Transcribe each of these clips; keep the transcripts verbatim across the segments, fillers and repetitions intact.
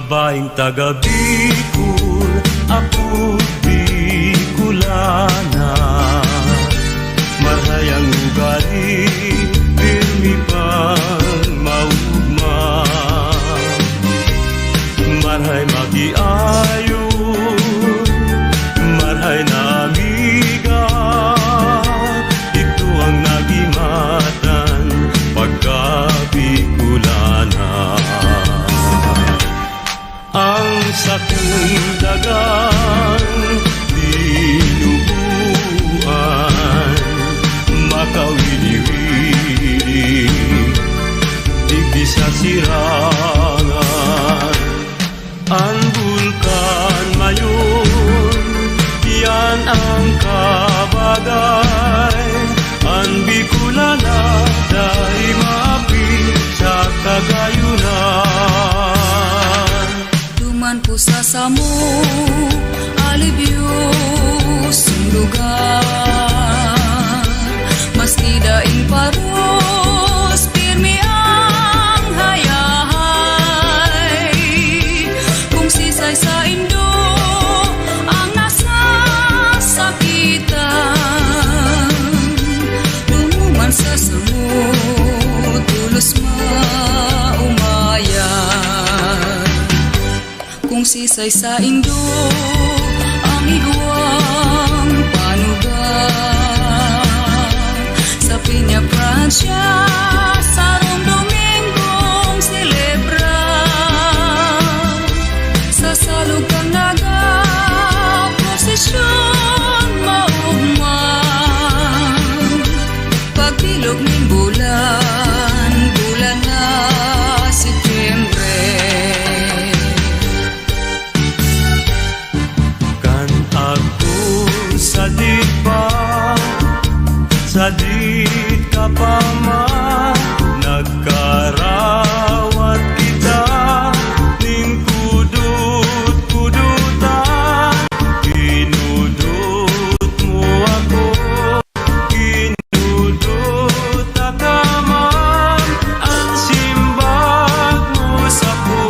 Baing taga Bicol, apo Bicolana. Marhay ang ugali, pirmi pang maugma. Marhay makiayo, marhay na amiga. Ito ang nagimatan pagka Bicolana. Ang sakong dagang binubuan, makawini-wini, digdi sa sirangan. An Bulkan Mayon, iyan ang kabagay. An Bicolana, dai maapil sa kagayunan. Duman po sa samo, alibyosong lugar. Maski daing paros, pirmi ang hayahay. Kung sisay saindo ang nasasakitan, dumuman sa samo, tolos maumaya. Kung sisay saindo ang igwang panuga, sa Peña Francia, sarong Domingong selebra, sa salog kan nagaprosesyon maugma. Pagbilog nin bulan, bulan na Setyembre. Kan ako sadit pa, sadit ka pa man, nagkarawat kita nin kudot-kudotan. Kinudot mo ako, kinudot ka man, an simbag mo sako,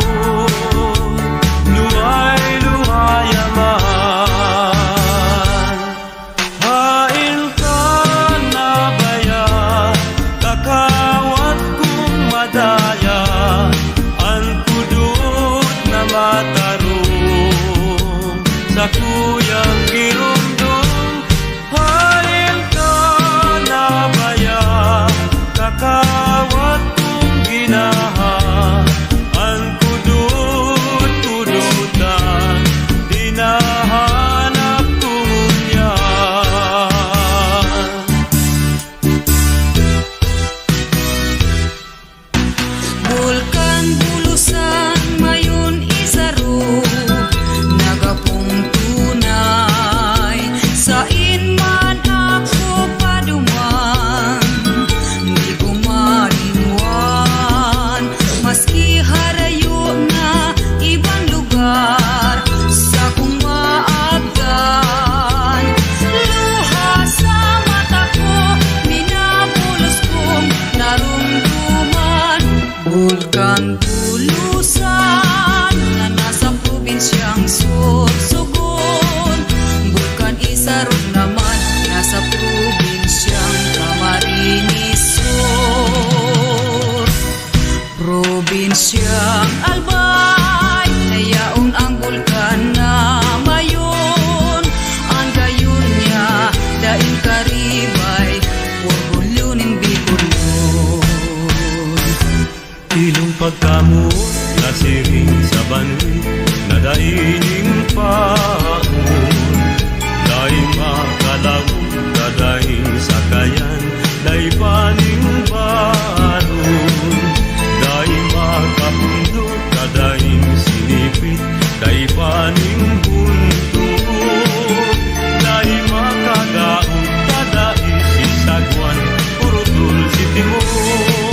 luhay-luhay man. Haen ka na baya, kakawat kong madaya, an kudot na matarong sakuyang giromdom. Haen ka na baya, kakawat kong ginaha, an kudot-kudotan, hinahanap ko ngunyan. Bulkan Bulusan, Mayon, Isaro, nagapumtunay, sain man ako paduman, di ko malinwan, maski harayo na ibang lugar, sakong maabdan, luha sa mata ko, minabulos kong narumduman. Bulkan Bulusan na nasa probinsyang Sorsogon, Bulkan Isaro naman nasa probinsyang Camarines Sur. Probinsyang Albay, na yaon ang Bulkan na Mayon, an gayon niya daing karibay, orgulyo nin Bicolnon. Ilong pagkamoot, nasiring sa banwit, na dai nin paon, dai makalaog, dai sakayan, dai pa nin baron, dai makapundok, dai sinipit, dai pa nin buntok, dai makagaon, dai sisagwan, puro tol si Timon.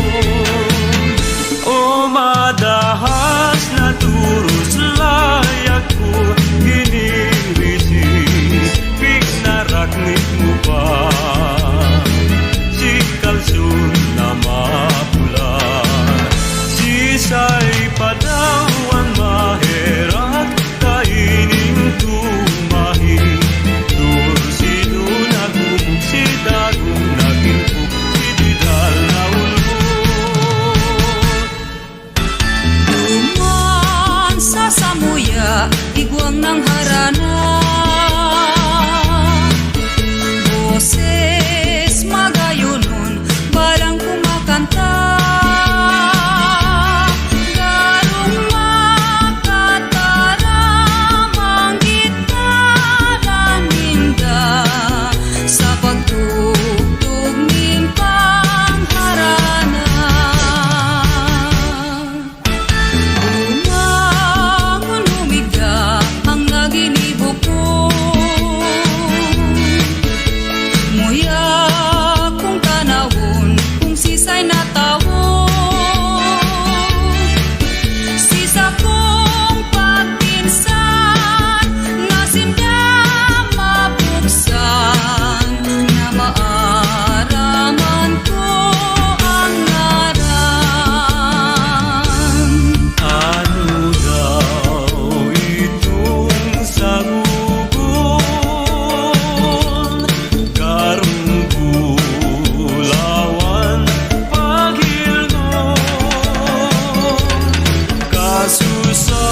O madahas na turos layag ko, ginirisis, pignaraknit mo pa si kalson na mapula. Sisay pa daw an mahe Igwang nang harana, boses magayonon, balang kumakanta. Garong makataram ang gitara ninda sa pagtugtog nin pangharana. Bumangon, humiga ang naginibo ko. Muya kong tanawon kung sisay na tawo. Si sakong pagpinsan na sinda mabuksan, na maaraman ko ang ngaran. Ano daw itong sagugon? Garong bulawan paghilngon. Kaso sa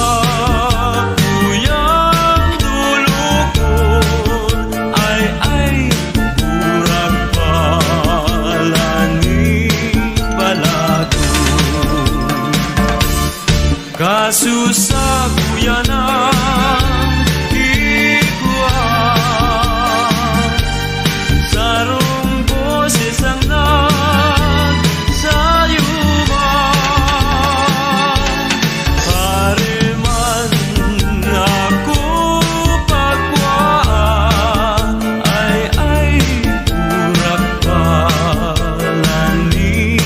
kuyang dulukon, ay, ay, burak pala ni balagon. Kaso sa kuya nang igwa, sarong boses ang nagsayuman. Pare man ako pagkwa, ay, ay, burak pala ni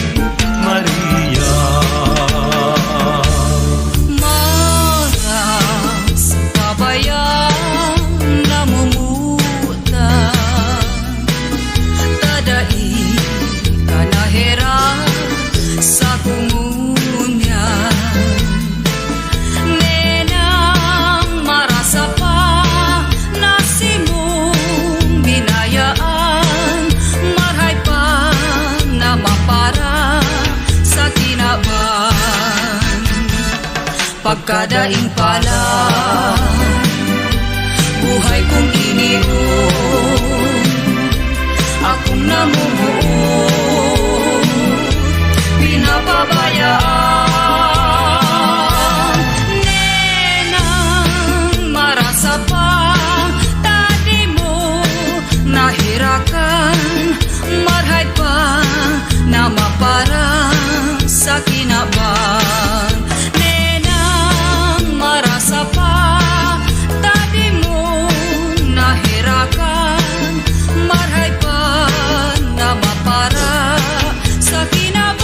Maria. Maras pa ba yan namumuta? Tadai ka naherak sa komunyan. Nenang marasa pa na simong binayaan, marhay pa na mapara sa kinaban. Pagkadaing pala, buhay kong inion, akong namumuot, pinapabayaan. Nenang marasa pa, tadi mo nahirakan, marhay pa na maparang sa kinaban. Nenang marasa pa, tadi mo naherakan, marhay pa na mapara sa kinaban.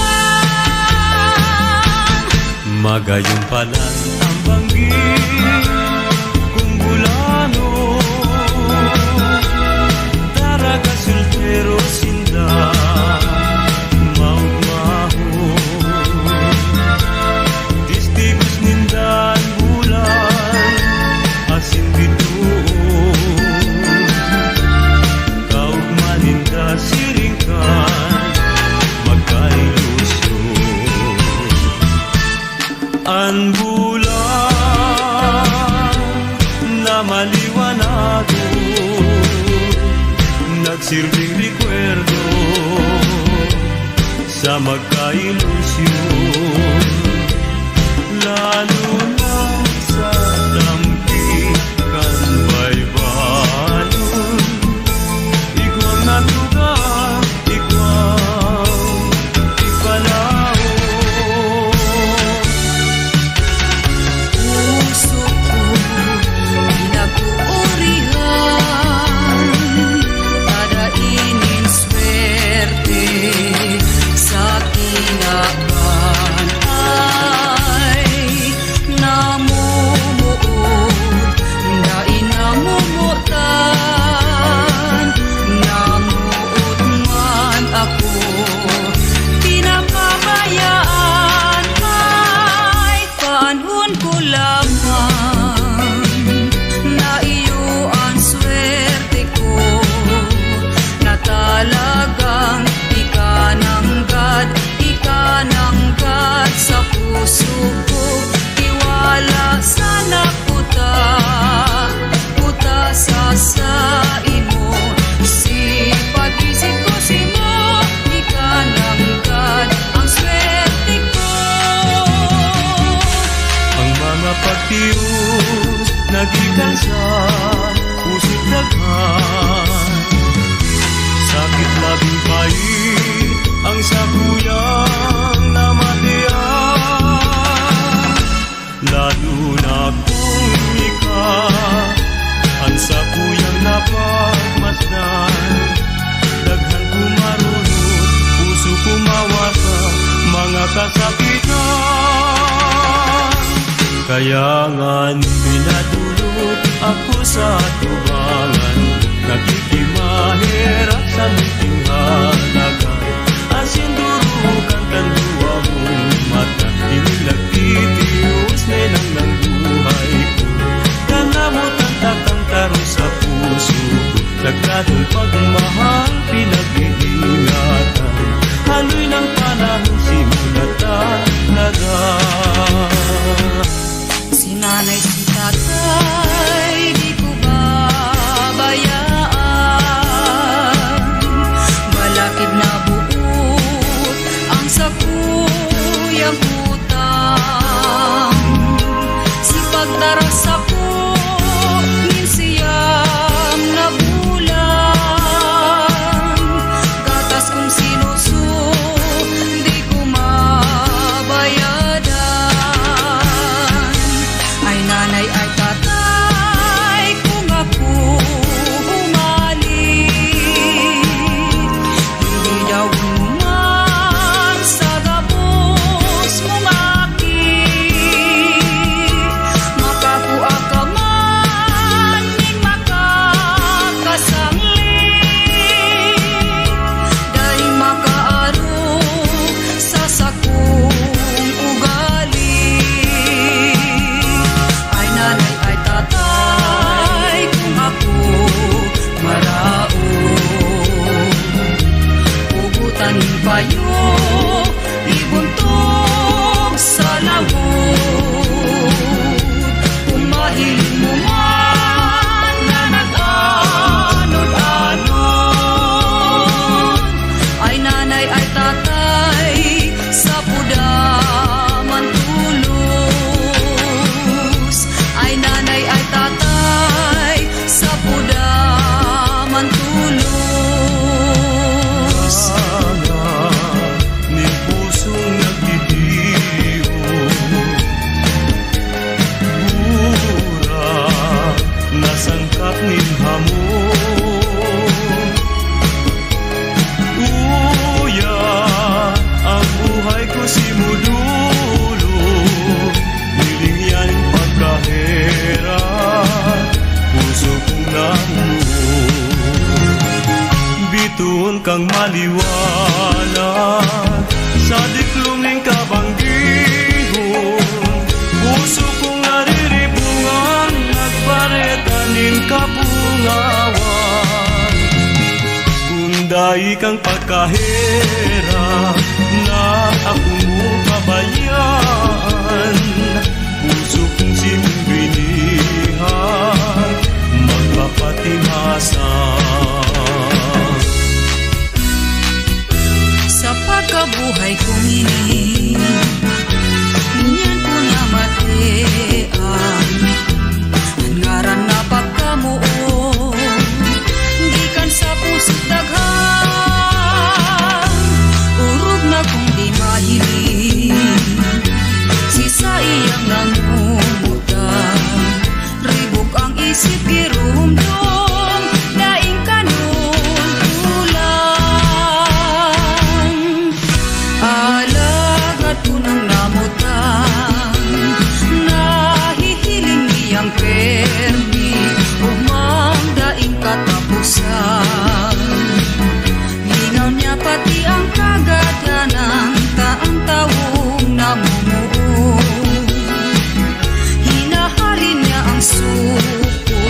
Magayon pa lang ang banggi kong bulano, daraga soltero sinda, maugmahon. Testigos ninda an bulan asin bituon. Kaugma ninda siring kan magkailusyon. An bulan na maliwanagon, nagsirbing rekwerdo sa magkailusyon, lalo na sa tampi kan baybayon. Igwang na tugang, igwang ipalaom. Puso ko pinag-uurihan, kada inin swerte sa kinaban. Ikan sa pusod daghan, sakit labing pait ang sakuyang namatian. Lalo na kung ika an sakuyang napagmasdan. Daghan kumarurot, puso kumawasan, mga kasakitan. Kaya ngan pinadulot ako sa atubangan, nakikimaherak sa miting halaga. Asin durukan kan duwa mong mata, ini nagtitios na ilang ng buhay ko. Kanamotan takang taro sa puso ko, nagtatulpag mahal pinag-iingatan. Haloy ng panahon, simula talaga. Si nanay, si tatay, di ko babayaan. Balakid na buot ang sakuyang utang. Si pagdaras ako nin siyam na bulan, gatas kong sinuso, di ko mabayadan. Ay nanay, ay tatay, kung ako humali, ididawon mo man sa gabos mong aki. Makakua ka man nin makakasangli, dai makaaro sa sakong ugali. Ay nanay, ay tatay, kung ako maraot, hugutan nin payo, ibuntog sa lawod. Kung mahiling mo man na nag-anod-anod, ay nanay, ay tatay, sa puda man tolos. Ay nanay, ay tatay, sa puda man tolos. Nin pusong nagtitios, burak na sangkap nin hamon. Uya, ang buhay ko simudulog, hiling yan pagkaherak, puso kong namuhod. Bitoon kang maliwanag sa diklom nin kabanggihon. Puso kong nariribungan, nagbareta nin kapungawan. Kun dai kang pagkaherak, na ako mo pabayaan. Puso kong simbinihag, magpapatimasan. Sa pagkabuhay kong ini, ngunyan ko namatian an ngaran na pagkamoot, gikan sa puso't daghan. Orog na kung di mahiling, si saiyang nangungutan. Ribok ang isip, girumdom, daing kanon kulang. Alagad kun ang namutan, nahihiling niyang permi, ugmang daing kataposan. Lingaw niya pati ang kagadanan, ta ang tawong namumuo. Hinahalin niya ang suko,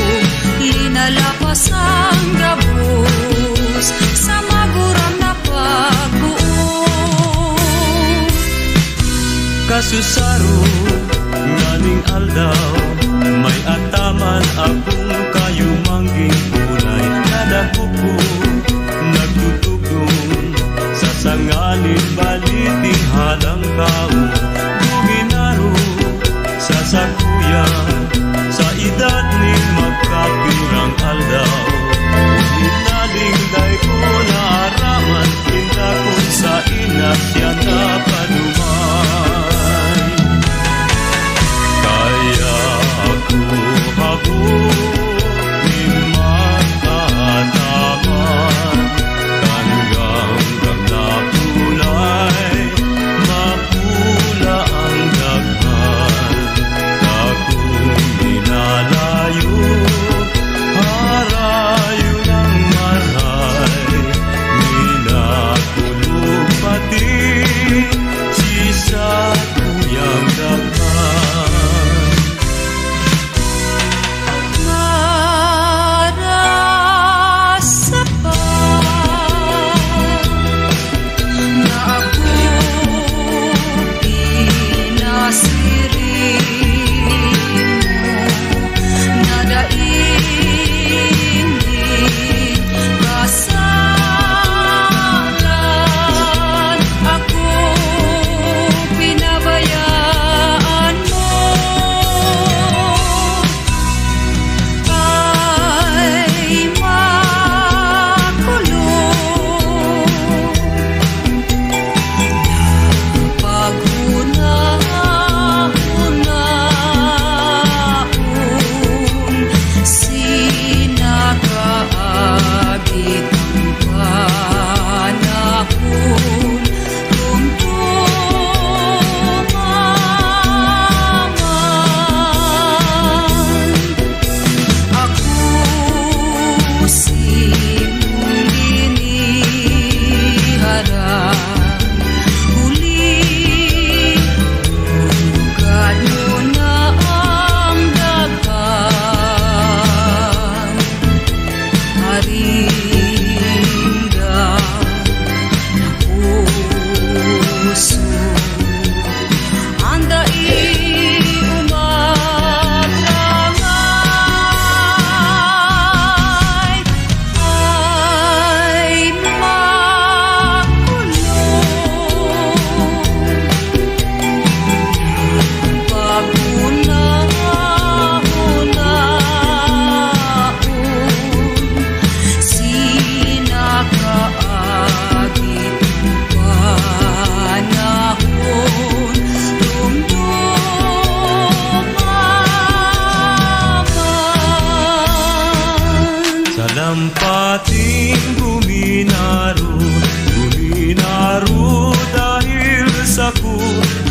Pating guminaro, guminaro dahil sako.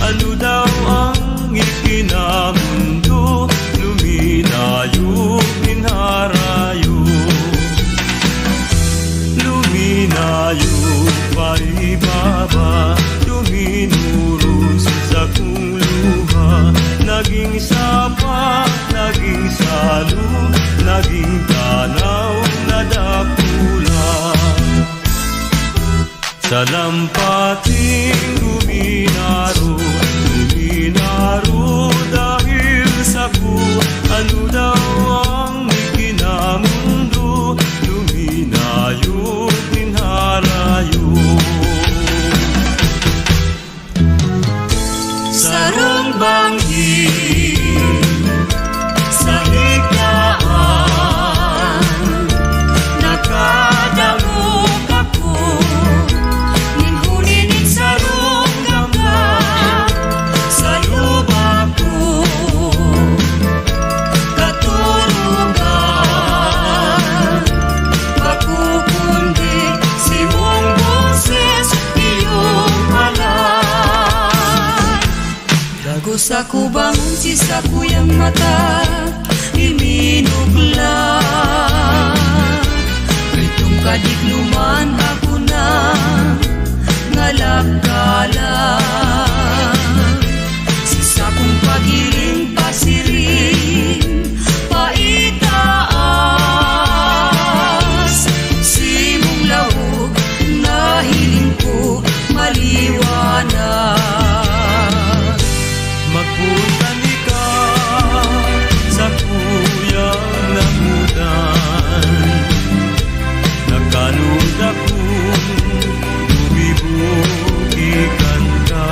Ano daw ang ikinamundo? Luminayo, ginharayo. Luminayo pa ibaba, duminuros sa sakong luha. Naging sapa, naging salog, naging tanaw na dakula. Sa lampating guminaro, guminaro dahil sako. Ano daw ang ikinamundo? Luminayo, ginharayo. Sarong banggi sa higdaan, nakadangog ako nin huni nin sarong gangga sa lubak ko. Katurugan, bako kundi simong boses, iyong ngalan. Dagos ako bangon si sakuyang mata, iminugla. Pritong kadikloman ako na ngalagkala. Si sakong pagiling pasiring paitaas, simong laog nahiling ko maliwanag. Magpunta nika sa kuyang namutan, nakanuda kong gumibo ki kanta.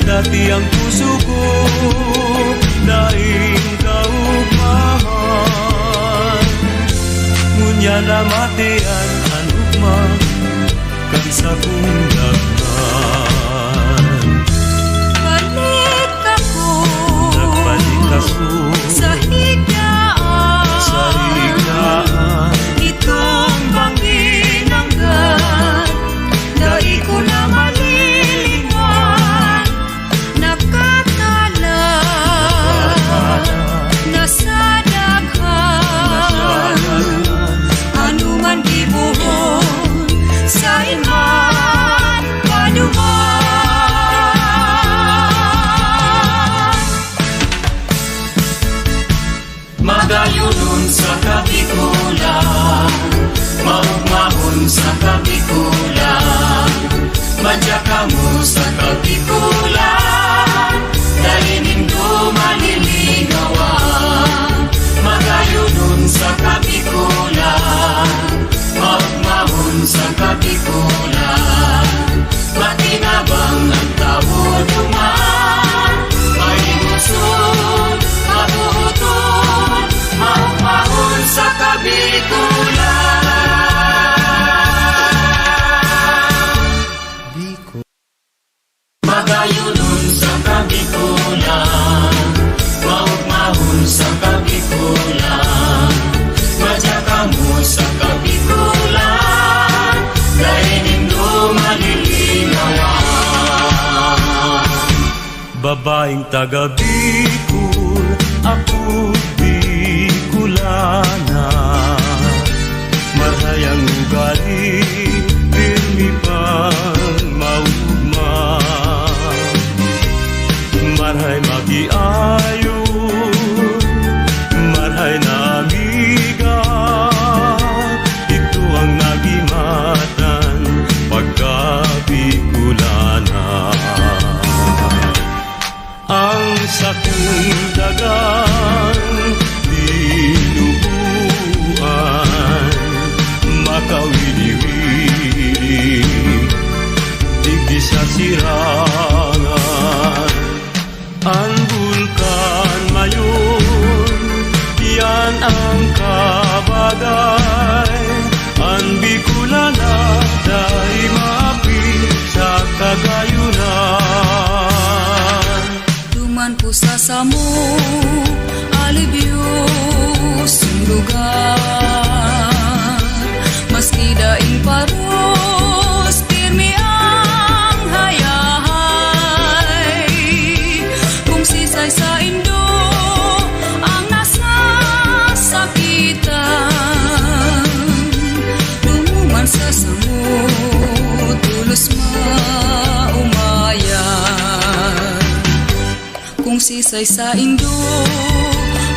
Dati ang puso ko daing kaugmahan, ngunyan na mate an ugma kan sakong daghan. Balik ako. Nagbalik ako sa higaan. Sa higaan. Itong banggi nanggad, dai ko na malilingan. Nakakala na sa daghan, ano man gibohon, sain man paduman. Magayonon sa Kabikolan, maugmahon sa Kabikolan, madya kamo sa Kabikolan, dai nindo malilingawan. Magayonon sa Kabikolan, maugmahon sa Kabikolan, makinabang ang tawo duman, mahimuson, mabuoton, maugmahon sa Kabikolan. Bicol. Magayonon sa Kabikolan, maugmahon sa Kabikolan, madya kamo sa Kabikolan, dai nindo malilingawan. Babaeng taga Bicol, ako Bicolana. Marhay ang ugali, pirmi pang maugma. Marhay makiayo, marhay na amiga. Ito ang nagimatan pagka Bicolana. Ang sakong daga, Sa saindo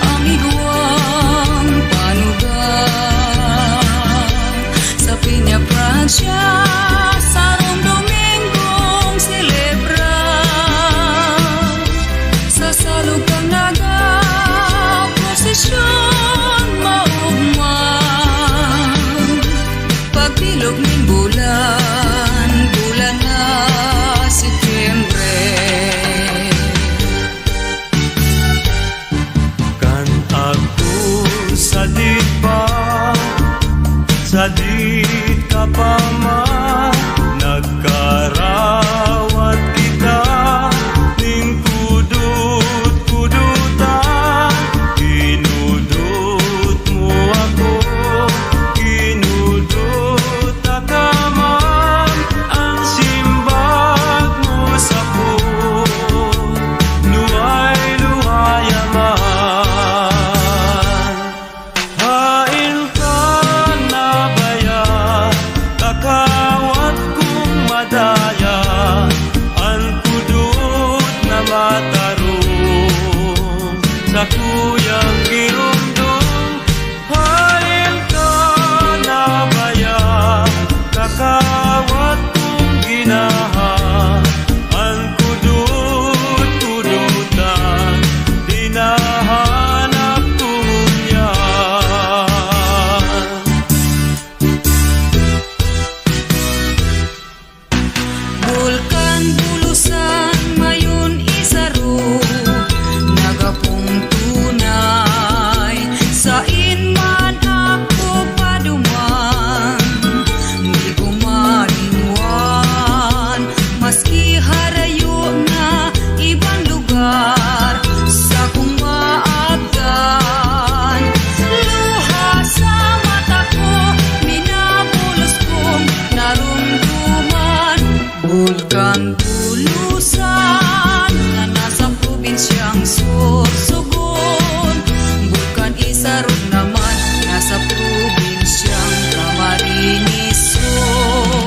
ang igwang panugang. Sa Peñafrancia, sarong Domingong selebra. Sa salog kan nagaprosesyon maugma. Pagbilog nin bulan, bulan na Setyembre. Kan ako sadit pa, sadit ka pa man, nagkarawat kita ning kudot-kudotan. Kinudot mo ako, kinudot ta ka man, an simbag mo sako, luhay-luhay man. Haen ka na baya, kakawat kong madaya, an kudot na matarong sakuyang giromdom. Haen ka na baya, kakawat kong ginaha, an kudot-kudotan, hinahanap ko ngunyan. Bulkan Bulusan, Mayon, Isaro, nagapong tunay, sain man ako paduman, di ko malinwan, maski harayo na ibang lugar, sakong maabtan, luha sa mata ko, minabulos kong naromdoman. Bulkan